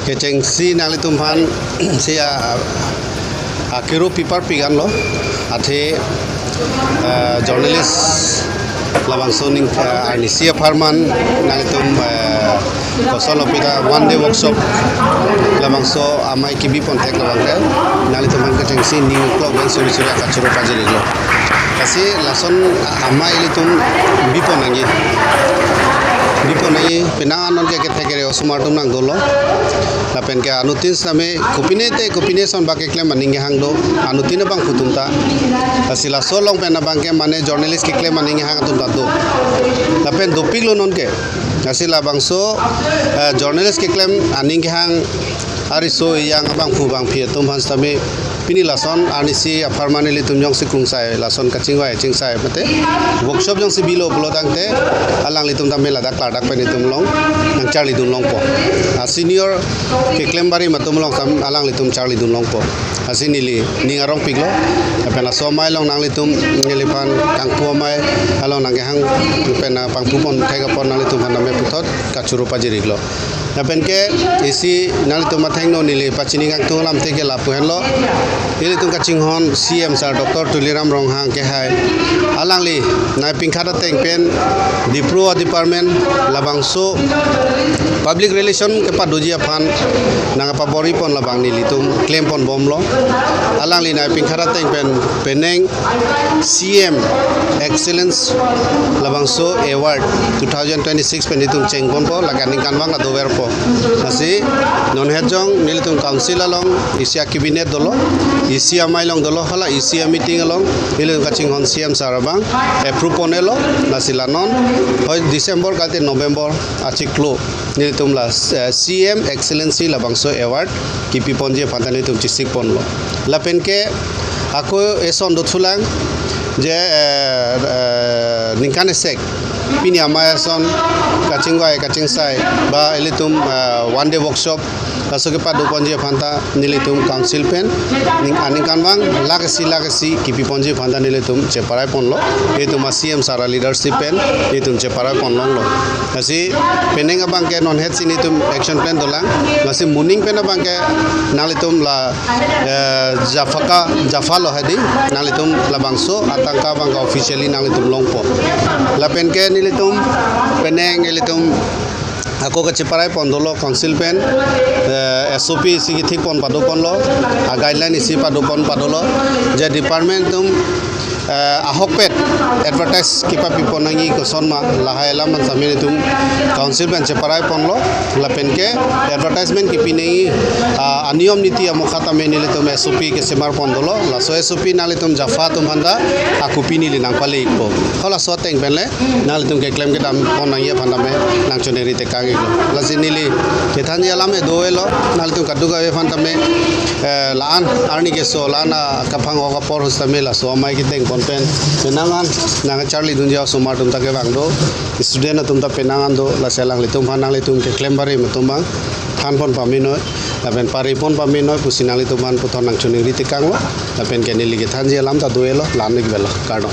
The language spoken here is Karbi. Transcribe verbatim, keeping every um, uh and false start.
Kechengsi nanglitum aphan si a, a, akero piparpik anlo, athe, eh, journalist labangso aning, eh, arnisi apharman nanglitum, eh, kosonlo pita one day workshop labangso amei kebipon thek labang ke nanglitum aphan kechengsi ning uklok pen suri suri akachoro pajirilo. Lasi lason amei ilitum bipon nangji. Bipon nangji, penang an non ke kethek kere osomar atum nangdolo. Lapen ke anuttin sitame kopine te kopine ason ba keklem aning kehang do. Anuttin abangphu atum ta. Lasi laso along pen abang ke mane journalist keklem aning kehang atum ta do. Lapen dopiklo non ke. Lasi labangso, eh, journalist keklem aning kehang ariso ejang abangphu bangphi atum aphan sitame pini lason arnisi apharman ilitum jongsi klungsai lason kachingvai chingsai mate workshop jongsi bilo pulo tangte alanglitum tame ladak klardak pen itum along nangcharlidun longpo. A senior keklem barim atum along tam alanglitum charlidun longpo. Lasi neli ning arongpiklo. Lapen laso amei along nanglitum neliphan kangpu amei along nangkehang pen nangpangpupon thek apot nanglitum aphan tame puthot kachoro pajirlo. Lapen ke isi nanglitum athengno neli pachini kangtung alam te ke lapu henlo. Ilitum kachinghon C M sir Doctor Tuliram Ronghang kehai alangli nai pingkhat ateng pen Dipru department labangso public relation kepadoji aphan nangpaboripon labang nelitum klemponbomlo. Alangli nai pingkhat ateng pen penang C M Excellence labangso award two thousand twenty-six pen itum chengponpo, lake aningkanvang la doverpo. Lasi non het jong nelitum council along isi a cabinet dolo, isi amei along dolo, hala isi a meeting along nelitum kachinghon C M sir abang approve ponelo. Lasi la non hoi December kate November achiklo nelitum la, eh, C M Excellency labangso award kepiponji aphan ta nelitum chesikponlo. Lapen ke ako eson dothulang je, eh, eh, ningkan esek pini amei ason kachingvai kachingsai ba ilitum, eh, one day workshop laso kepadoponji aphan ta nelitum council pen ning aningkanvang lakh isi lakh isi kepiponji aphan ta nelitum cheparaiponlo. Itum a C M sir a leadership pen itum cheparaiponlonglo. Lasi penang abang ke non het si nelitum action plan dolang. Lasi moning pen abang ke nanglitum la, eh, Jafaka, Jafa lo hadi, nanglitum labangso atangka abang ke officially nanglitum longpo. Lapen ke nelitum penang ilitum ako kacheparai pondolo council pen, eh, S O P isi kethik pon padoponlo, a guideline isi padopon padolo, je department atum, eh, ahokpet advertise kepapipon nangji kosonma lahai alam an tame nelitum council pen cheparai ponlo. Lapen ke advertisement kepi nangji, ah, aniyom niti amokha tame nelitum S O P kesemar pondolo. Laso S O P nanglitum Jafa atum aphan ta akopine neli nangpalepo. Halaso ateng pen le nanglitum keklem kedam pon nangji aphan tame nangchoningri tekang iklo. Lasi neli kethanji alam ke do-elo, nanglitum kadokave aphan tame, eh, la-an arni keso la-an akaphang ok apor ahut tame laso amei keteng pon pen penang an nangcharlidunji osomar atum ta kevang do, student atum ta penang an do, lasi alanglitum aphan nanglitum keklem barim atum abang than pon pame noi, lapen pari pon pame noi pusi nanglitum aphan puthot nangchoningri tekanglo. Lapen ke neli kethanji alam ta do-elo, la-an ikvelo, kardom.